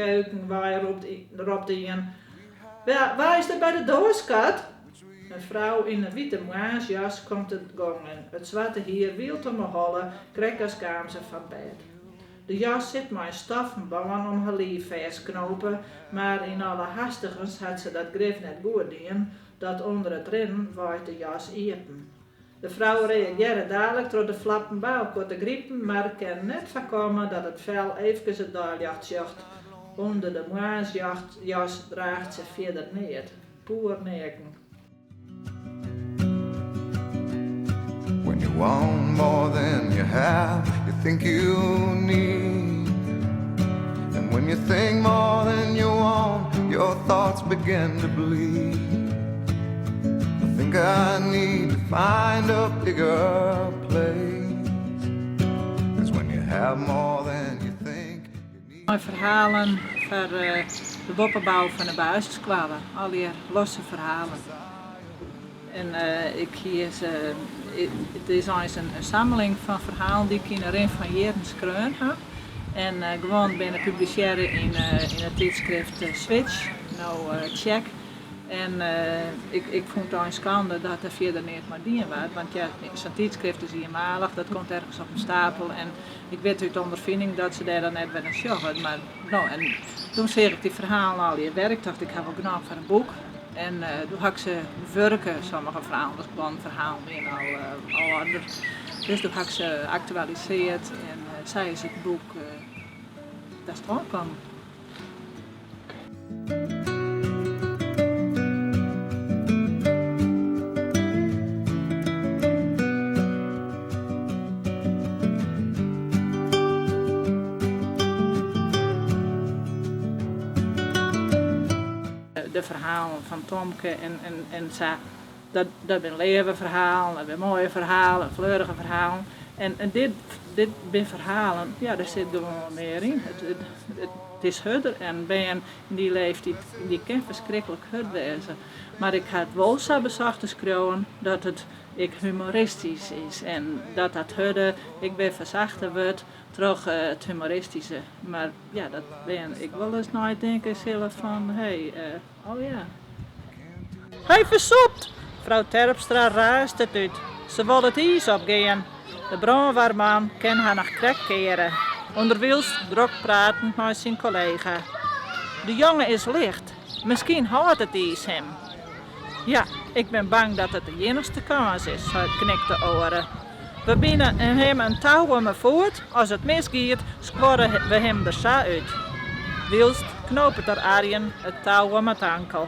keuken wei ropt ien, Wa is der by de doar, skat? In frou yn in wite moarnsjas komt de gong yn, it swarte hier wyld om 'e holle, krekt as kaam se fan bêd. De jas sit mei in stoffen bân om har liif fêstknope, mar yn alle hastigens hat se dat grif net goed dien, dat ûnder it rinnen waait de jas iepen. De frou reagearret dalik troch de flappen by elkoar te gripen, mar kin net foarkomme dat it fel eefkes it deiljocht sjocht. Under de moarnsjas draacht se fierder neat, poerneaken. When you want more than you have, you think you need. And when you think more than you want, your thoughts begin to bleed. I think I need to find a bigger place. 'Cause when you have more than you think you need. Mei ferhalen foar de boppebou fan de basisskoalle, allegear losse ferhalen. En ik hie se, it is eins in sammeling fan ferhalen dy't ik yn 'e rin fan jierren skreaun ha. En guon binne publisearre yn it tydskrift Switch, no Tsjek. En ik fûn it eins skande dat der fierder neat mei dien waard, want ja, sa'n tydskrift is ienmalich, dat komt ergens op in stapel en ik wit út ûnderfining dat se dêr dan net wer nei sjogge. Mar no, en doe seach ik dy ferhalen allegear wer, ik tocht ik ha wol genôch foar in boek. En doe ha ik se bewurke, sommige ferhalen, dus guon ferhalen wiene al âlder. Dus doe ha ik se aktualisearre en sa is it boek ta stân kommen. De ferhalen fan Tomke en sa, dat binne leave ferhalen, dat binne moaie ferhalen, fleurige ferhalen. En dit binne ferhalen, ja, dêr sit gewoan mear yn. It is hurder en bern yn dy leeftiid, dy kin ferskriklik hurd wêze. Mar ik ha it wol sa besocht te skriuwen dat it ek humoristysk is en dat dat hurde ek wer fersachte wurdt troch it humoristyske. Mar ja, dat bern ek wolris neitinke sille fan hé, oh ja. Hy fersûpt! Frou Terpstra raast it út. Se wol it iis opgean. De brânwarman kin har noch krekt keare. Underwylst drok pratend mei syn kollega. De jonge is licht. Miskien hâldt it iis him. Ja, ik bin bang dat it de iennichste kâns is, seit knikt de oare. We bine him in tou om 'e foet, as it misgiet, skuorre we him der sa út. Wylst knopet er Arjen it tou om it ankel.